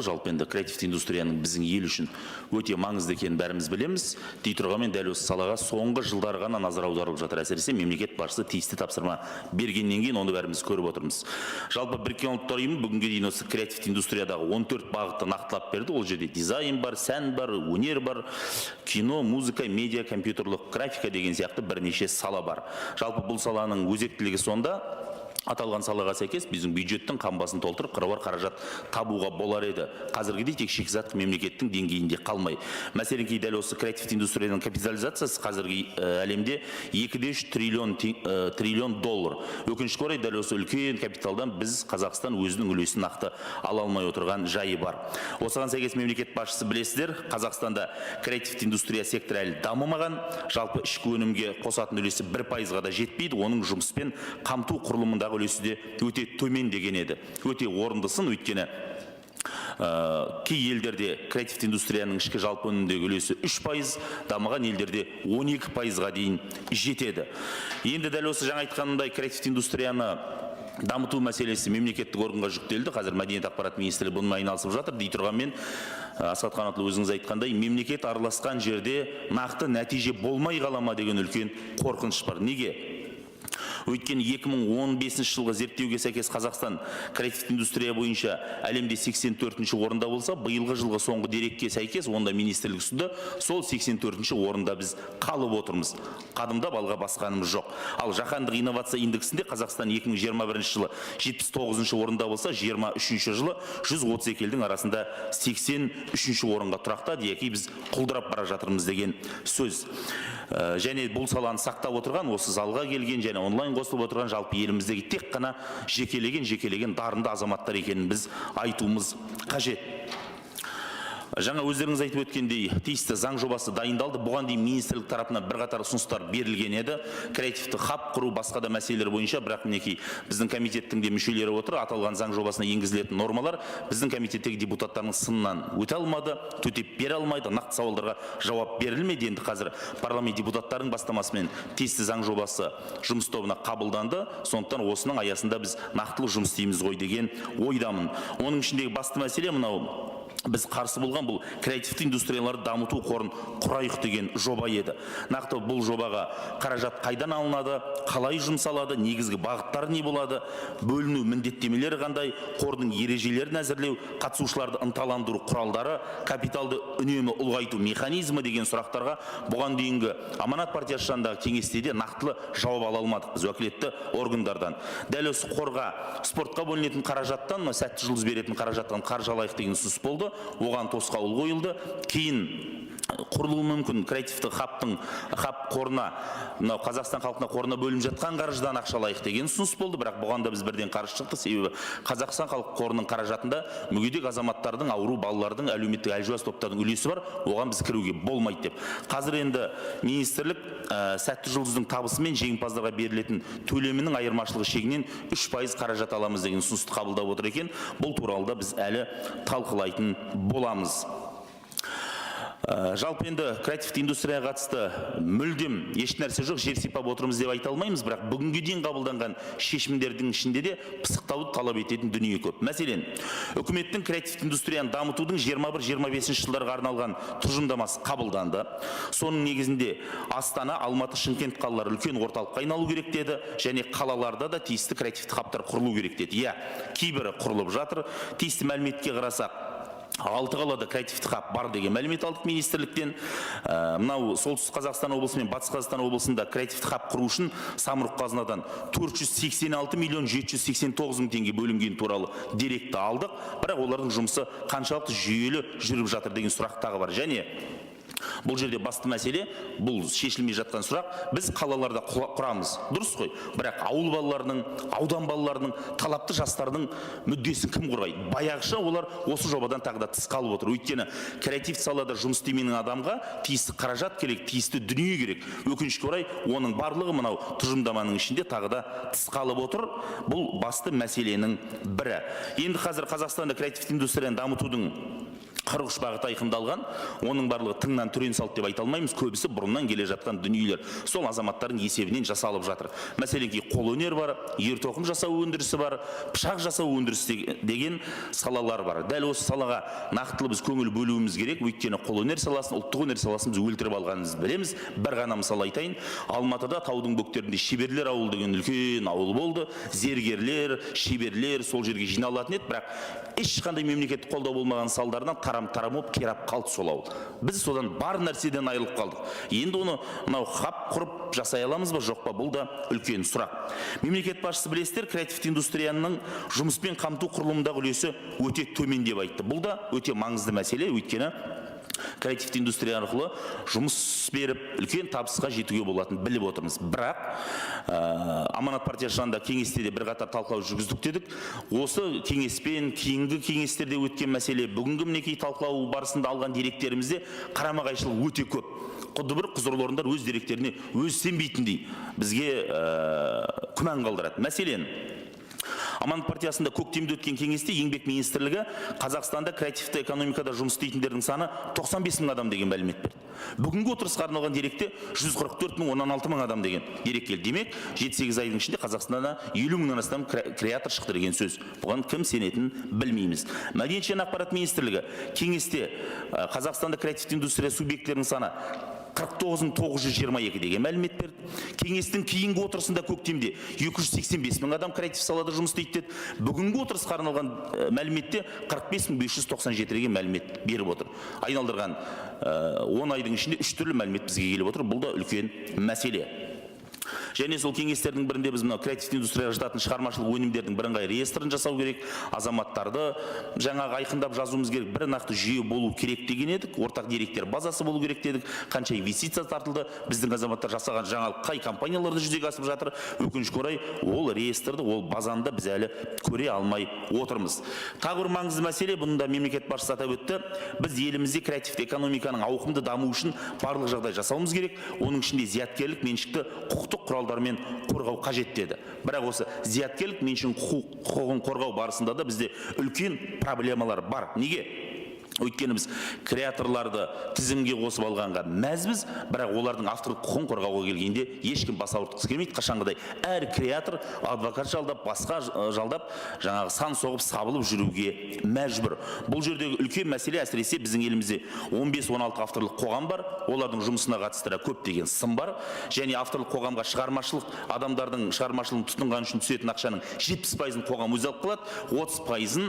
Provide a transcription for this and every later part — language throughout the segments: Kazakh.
Жалпы енді креативті индустрияның біздің ел үшін өте маңызды екенін бәріміз білеміз. Дей тұрғанмен, дәл осы салаға соңғы жылдары ғана назар аударылып жатыр. Әсіресе мемлекет басшысы тиісті тапсырма бергеннен кейін оны бәріміз көріп отырмыз. Жалпы, Біріккен Ұлттар Ұйымы бүгінге дейін осы креативті индустриядағы 14 бағытты нақтылап берді. Ол жерде дизайн бар, сән бар, өнер бар, кино, музыка, медиа, компьютерлік графика деген сияқты бірнеше сала бар. Жалпы, бұл саланың өзектілігі сонда, аталған салаға сәйкес біздің бюджеттің қамбасын толтырып, қыруар қаражат табуға болар еді, қазіргідей тек шикізаттық мемлекеттің деңгейінде қалмай. Мәселен, дәл осы креативті индустрияның капитализациясы қазіргі әлемде 2,3 триллион, триллион доллар. Өкінішке орай, дәл осы үлкен капиталдан біз, Қазақстан, өзінің үлесін нақты ала алмай отырған жайы бар. Осыған сәйкес мемлекет басшысы, білесіздер, Қазақстанда креативті индустрия секторы әлі дамымаған, жалпы ішкі өнімге қосатын үлесі 1%-ға да жетпейді, оның жұмыспен қамту құрылымындағы үлесі де өте төмен деген еді. Өте орынды сын, өйткені кей елдерде креативті индустрияның ішкі жалпы өнімдегі үлесі 3%, дамыған елдерде 12%-ға дейін жетеді. Енді дәл осы жаңа айтқанымдай, креативті индустрияны дамыту мәселесі мемлекеттік органға жүктелді. Қазір Мәдениет, ақпарат министрлігі бұнымен айналысып жатыр. Дей тұрғанмен, Асхат Қанатұлы, өзіңіз айтқандай, мемлекет араласқан жерде нақты нәтиже болмай қала ма деген үлкен қорқыныш бар. Неге? Өйткені 2015 жылғы зерттеуге сәйкес, Қазақстан креативті индустрия бойынша әлемде 84 орында болса, биылғы жылғы соңғы дерекке сәйкес, онда министрлік ұсынды, сол 84 орында біз қалып отырмыз. Қадымдап алға басқанымыз жоқ. Ал жаһандық инновация индексінде Қазақстан 2021 жылы 79 орында болса, 23 жылы 132 елдің арасында 83 орынға тұрақтады, яки біз құлдырап бара жатырмыз деген сөз. Және бұл саланы сақтап отырған осы залға келген және онлайн қосылып отырған, жалпы еліміздегі тек қана жекелеген дарынды азаматтар екенін біз айтуымыз қажет. Жаңа өздеріңіз айтып өткендей, тиісті заң жобасы дайындалды. Бұған дейін министрлік тарапынан бірқатар ұсыныстар берілген еді, креативті хаб құру, басқа да мәселелер бойынша. Бірақ мінекей, біздің комитеттің де мүшелері отыр. Аталған заң жобасына енгізілетін нормалар біздің комитеттегі депутаттардың сынынан өте алмады, төтеп бере алмайды, нақты сауалдарға жауап берілмеді. Енді қазір парламент депутаттарының бастамасымен тиісті заң жобасы жұмыс тобына қабылданды. Сондықтан осының аясында біз нақтылы жұмыс істейміз ғой деген ойдамын. Оның ішіндегі басты мәселе, мынау біз қарсы болған, бұл креативті индустрияларды дамыту қорын құрайық деген жоба еді. Нақты бұл жобаға қаражат қайдан алынады, қалай жұмсалады, негізгі бағыттары не болады, бөліну міндеттемелері қандай, қордың ережелерін әзірлеу, қатысушыларды ынталандыру құралдары, капиталды үнемі ұлғайту механизмі деген сұрақтарға бұған дейінгі Аманат партиясы жанындағы кеңесте де нақтылы жауап ала алмадық біз уәкілетті органдардан. Дәл осы қорға спортқа бөлінетін қаражаттан, мына «Сәтті жұлдыз» беретін қаражаттан қаржы алайық деген ұсыныс болды, оған тосқауыл қойылды. Кейін құрылуы мүмкін креативті хаб қорына мынау Қазақстан халқына қорына бөлініп жатқан қаржыдан ақша алайық деген ұсыныс болды. Бірақ бұған да біз бірден қарсы шықтық, себебі Қазақстан халық қорының қаражатында мүгедек азаматтардың, ауру балалардың, әлеуметтік әлжуаз топтардың үлесі бар, оған біз кіруге болмайды деп. Қазір енді министрлік «Сәтті жұлдыздың» табысы мен жеңімпаздарға берілетін төлемінің айырмашылығы шегінен 3% қаражат аламыз деген ұсынысты қабылдап отыр екен. Бұл туралы да біз әлі талқылайтын боламыз. Жалпы енді креативті индустрияға қатысты мүлдем еш нәрсе жоқ, жер сипап отырмыз деп айта алмаймыз. Бірақ бүгінге дейін қабылданған шешімдердің ішінде де пысықтауды талап ететін дүние көп. Мәселен, үкіметтің креативті индустрияны дамытудың 21-25 жылдарға арналған тұжырымдамасы қабылданды. Соның негізінде Астана, Алматы, Шымкент қалалары үлкен орталыққа айналу керек деді және қалаларда да тиісті креативті хабтар құрылу керек деді. Иә, кейбірі құрылып жатыр. Тиісті мәліметке қарасақ, алты қалада креативті хаб бар деген мәлімет алдық министрліктен. Мынау Солтүстік Қазақстан облысы мен Батыс Қазақстан облысында креативті хаб құру үшін Самұрық Қазынадан 486 миллион 789 мың теңге бөлінгені туралы деректі алдық. Бірақ олардың жұмысы қаншалықты жүйелі жүріп жатыр деген сұрақ тағы бар. Және бұл жерде басты мәселе, бұл шешілмей жатқан сұрақ: біз қалаларда құрамыз, дұрыс қой, бірақ ауыл балаларының, аудан балаларының, талапты жастардың мүддесін кім қорғайды? Баяғыша олар осы жобадан тағы да тыс қалып отыр. Өйткені креативті салада жұмыс істемеген адамға тиісті қаражат керек, тиісті дүние керек. Өкінішке орай, оның барлығы мынау тұжырымдаманың ішінде тағы да тыс қалып отыр. Бұл басты мәселенің бірі. Енді қазір Қазақстанда креативті индустрияны дамытудың 43 бағыт айқындалған. Оның барлығы тыңнан түрен салды деп айта алмаймыз, көбісі бұрыннан келе жатқан дүниелер, сол азаматтардың есебінен жасалып жатыр. Мәселен, қолөнер бар, ер тоқым жасау өндірісі бар, пышақ жасау өндірісі деген салалар бар. Дәл осы салаға нақтылы біз көңіл бөлуіміз керек, өйткені қолөнер саласын, ұлттық өнер саласын біз өлтіріп алғанымызды білеміз. Бір ғана мысал айтайын: Алматыда таудың бөктерінде Шеберлер ауылы деген үлкен ауыл болды. Зергерлер, шеберлер сол жерге жиналатын еді, бірақ ешқандай мемлекеттік қолдау болмаған салдарынан тарам-тарам болып қирап қалды сол ауыл. Біз содан бар нәрседен айырылып қалдық. Енді оны мынау хаб құрып жасай аламыз ба, жоқ па, бұл да үлкен сұрақ. Мемлекет басшысы, білесіздер, креативті индустрияның жұмыспен қамту құрылымындағы үлесі өте төмен деп айтты. Бұл да өте маңызды мәселе, өйткені креативті индустрия арқылы жұмыс беріп, үлкен табысқа жетуге болатынын біліп отырмыз. Бірақ Аманат партиясы жанында кеңесте де бірқатар талқылау жүргіздік дедік. Осы кеңеспен кейінгі кеңестерде өткен мәселе, бүгінгі мінекей талқылау барысында алған деректерімізде қарама қайшылық өте көп. Құдды бір құзырлы орындар өз деректеріне өзі сенбейтіндей бізге күмән қалдырады. Мәселен, Аманат партиясында көктемде өткен кеңесте Еңбек министрлігі Қазақстанда креативті экономикада жұмыс істейтіндердің саны 95 мың адам деген мәлімет берді. Бүгінгі отырысқа арналған деректе 144 мың 16 мың адам деген дерек келді. Демек, 7-8 айдың ішінде Қазақстанда 50 мыңнан астам креатор шықты деген сөз. Бұған кім сенетінін білмейміз. Мәдениет және ақпарат министрлігі кеңесте Қазақстанда креативті индустрия субъектілерінің саны 49 922 деген мәлімет берді. Кеңестің кейінгі отырысында көктемде 285 мың адам креатив салада жұмыс істейді деді. Бүгінгі отырысқа арналған мәліметте 45 597 деген мәлімет беріп отыр. Айналдырған 10 айдың ішінде үш түрлі мәлімет бізге келіп отыр. Бұл да үлкен мәселе. Және сол кеңестердің бірінде біз мынау креативті индустрияға жататын шығармашылық өнімдердің бірыңғай реестрін жасау керек, азаматтарды жаңағы айқындап жазуымыз керек, бір нақты жүйе болу керек деген едік, ортақ деректер базасы болу керек дедік. Қанша инвестиция тартылды, біздің азаматтар жасаған жаңалық қай компанияларда жүзеге асып жатыр? Өкінішке орай, ол реестрді, ол базаны да біз әлі көре алмай отырмыз. Тағы бір маңызды мәселе, бұны да мемлекет басшысы атап өтті: біз елімізде креативті экономиканың ауқымды дамуы үшін барлық жағдай жасауымыз керек, оның ішінде зияткерлік меншікті құқықтық құралдармен қорғау қажет деді. Бірақ осы зияткерлік меншігін құқығын қорғау барысында да бізде үлкен проблемалар бар. Неге? Өйткені біз креаторларды тізімге қосып алғанға мәзбіз, бірақ олардың авторлық құқығын қорғауға келгенде ешкім бас ауыртқысы келмейді. Қашанғыдай әр креатор адвокат жалдап, басқа жалдап, жаңағы сан соғып, сабылып жүруге мәжбүр. Бұл жердегі үлкен мәселе, әсіресе біздің елімізде 15-16 авторлық қоғам бар, олардың жұмысына қатысты да көптеген сын бар. Және авторлық қоғамға шығармашылық адамдардың шығармашылығын тұтынған үшін түсетін ақшаның 70%-ын қоғам өзі алып қалады, 30%-ын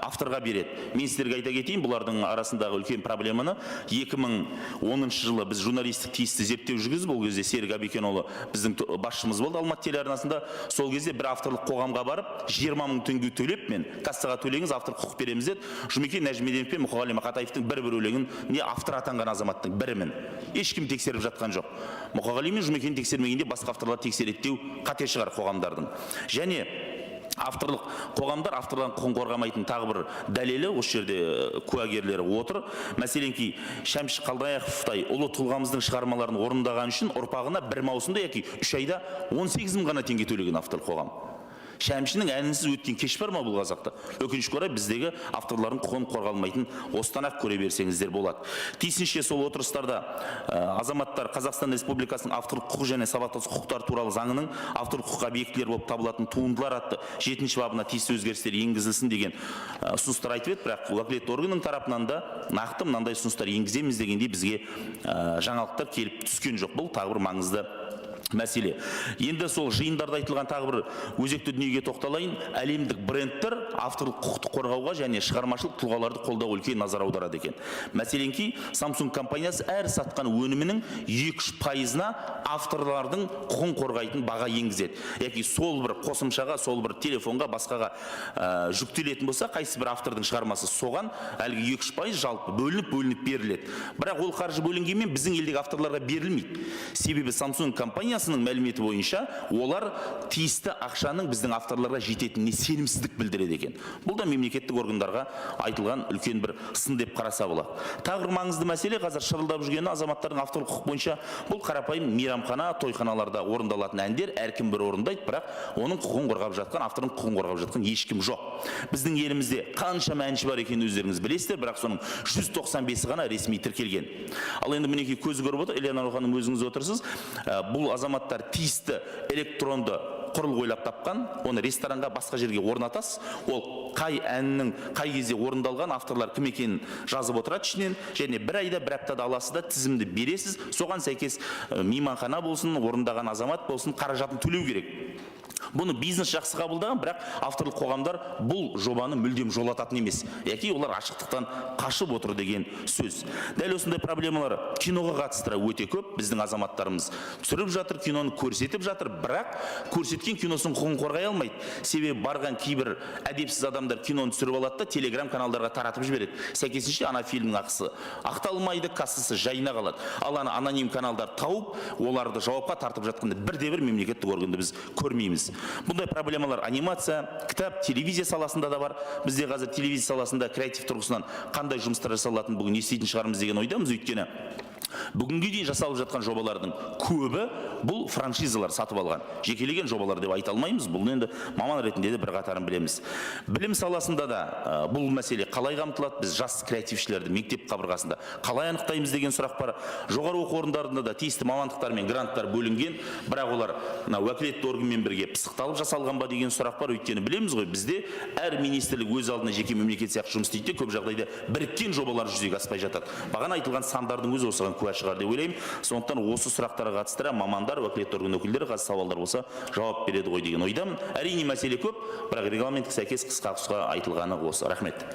авторға береді. Мен сіздерге айта кетейін, бұлардың арасындағы үлкен проблеманы 2010 жылы біз журналистік тиісті зерттеу жүргізіп, ол кезде Серік Әбекенұлы біздің басшымыз болды Алматы телеарнасында. Сол кезде бір авторлық қоғамға барып, 20 мың теңге төлеп, мен кассаға төлеңіз, авторлық құқық береміз деді. Жұмекен Нәжімеденов пен Мұқағали Мақатаевтың бір бір өлеңін не автор атанған азаматтың бірімін. Ешкім тексеріп жатқан жоқ. Мұқағали мен Жұмекен тексермегенде, басқа авторлар тексереді деу қате шығар қоғамдардың. Және авторлық қоғамдар авторлардың құқығын қорғамайтын тағы бір дәлелі, осы жерде куәгерлері отыр. Мәселенки, Шәмші Қалдаяқовтай ұлы тұлғамыздың шығармаларын орындаған үшін ұрпағына бір маусымда яки 3 айда 18 мың ғана теңге төлеген авторлық қоғам. Шәмшінің әнінсіз өткен кеш бар ма бұл қазақта? Өкінішке орай, біздегі авторлардың құқығын қорғалмайтын осыдан ақ көре берсеңіздер болады. Тиісінше, сол отырыстарда азаматтар Қазақстан Республикасының авторлық құқығы және сабақтас құқықтар туралы заңының авторлық құқық объектілері болып табылатын туындылар атты жетінші бабына тиісті өзгерістер енгізілсін деген ұсыныстар айтып еді. Бірақ уәкілетті органның тарапынан да нақты мынандай ұсыныстар енгіземіз дегендей бізге жаңалықтар келіп түскен жоқ. Бұл тағы бір маңызды мәселе. Енді сол жиындарда айтылған тағы бір өзекті дүниеге тоқталайын. Әлемдік брендтер авторлық құқықты қорғауға және шығармашылық тұлғаларды қолдауға үлкен назар аударады екен. Мәселенки, Samsung компаниясы әр сатқан өнімінің 2-3%-ына авторлардың құқығын қорғайтын баға енгізеді. Яки сол бір қосымшаға, сол бір телефонға, басқаға жүктелетін болса, қайсы бір автордың шығармасы, соған әлгі 2-3% жалпы бөлініп-бөлініп беріледі. Бірақ ол қаржы бөлінгенмен, біздің елдегі авторларға берілмейді. Себебі Samsung компаниясы компаниясының мәліметі бойынша олар тиісті ақшаның біздің авторларға жететініне сенімсіздік білдіреді екен. Бұл да мемлекеттік органдарға айтылған үлкен бір сын деп қараса болады. Тағы бір маңызды мәселе, қазір шырылдап жүргені азаматтардың авторлық құқық бойынша бұл қарапайым мейрамхана, тойханаларда орындалатын әндер, әркім бір орындайды, бірақ оның құқығын қорғап жатқан, автордың құқығын қорғап жатқан ешкім жоқ. Біздің елімізде қаншама әнші бар екенін өздеріңіз білесіздер, бірақ соның 195-і ғана ресми тіркелген. Ал енді мінекей көзі көріп отыр, Элеонора ханым, өзіңіз отырсыз. Бұл азаматтар тиісті электронды құрылғы ойлап тапқан, оны ресторанға, басқа жерге орнатасыз, ол қай әннің қай кезде орындалған, авторлар кім екенін жазып отырады ішінен, және бір айда, бір аптада аласыз да тізімді бересіз, соған сәйкес мейманхана болсын, орындаған азамат болсын, қаражатын төлеу керек. Бұны бизнес жақсы қабылдаған, бірақ авторлық қоғамдар бұл жобаны мүлдем жолататын емес, яки олар ашықтықтан қашып отыр деген сөз. Дәл осындай проблемалар киноға қатысты өте көп. Біздің азаматтарымыз түсіріп жатыр, киноны көрсетіп жатыр, бірақ көрсеткен киносының құқығын қорғай алмайды. Себебі барған кейбір әдепсіз адамдар киноны түсіріп алады да телеграм каналдарға таратып жібереді. Сәйкесінше ана фильмнің ақысы ақталмайды, кассасы жайына қалады. Ал ана аноним каналдар тауып, оларды жауапқа тартып жатқанда бірде бір мемлекеттік органды біз көрмейміз. Бұндай проблемалар анимация, кітап, телевизия саласында да бар. Бізде қазір телевизия саласында креатив тұрғысынан қандай жұмыстар жасалатынын бүгін еститін шығармыз деген ойдамыз. Өйткені бүгінге дейін жасалып жатқан жобалардың көбі бұл франшизалар, сатып алған жекелеген жобалар деп айта алмаймыз. Бұл енді маман ретінде де бір қатарын білеміз. Білім саласында да бұл мәселе қалай қамтылады, біз жас креатившілерді мектеп қабырғасында қалай анықтаймыз деген сұрақ бар. Жоғары оқу орындарында да тиісті мамандықтар мен гранттар бөлінген, бірақ олар мына уәкілетті органмен бірге пысықталып жасалған ба деген сұрақ бар. Өйткені білеміз ғой, бізде әр министрлік өз алдына жеке мемлекет сияқты жұмыс істейді де, көп жағдайда біріккен жобалар жүзеге аспай жатады. Бағана айтылған сандардың өзі осыған куә шығар деп ойлаймын. Сондықтан осы сұрақтарға қатысты мамандар, уәкілетті орган өкілдері қазір сауалдар болса жауап береді ғой деген ойдамын. Әрине, мәселе көп, бірақ регламентке сәйкес қысқа қысқа айтылғаны осы. Рахмет.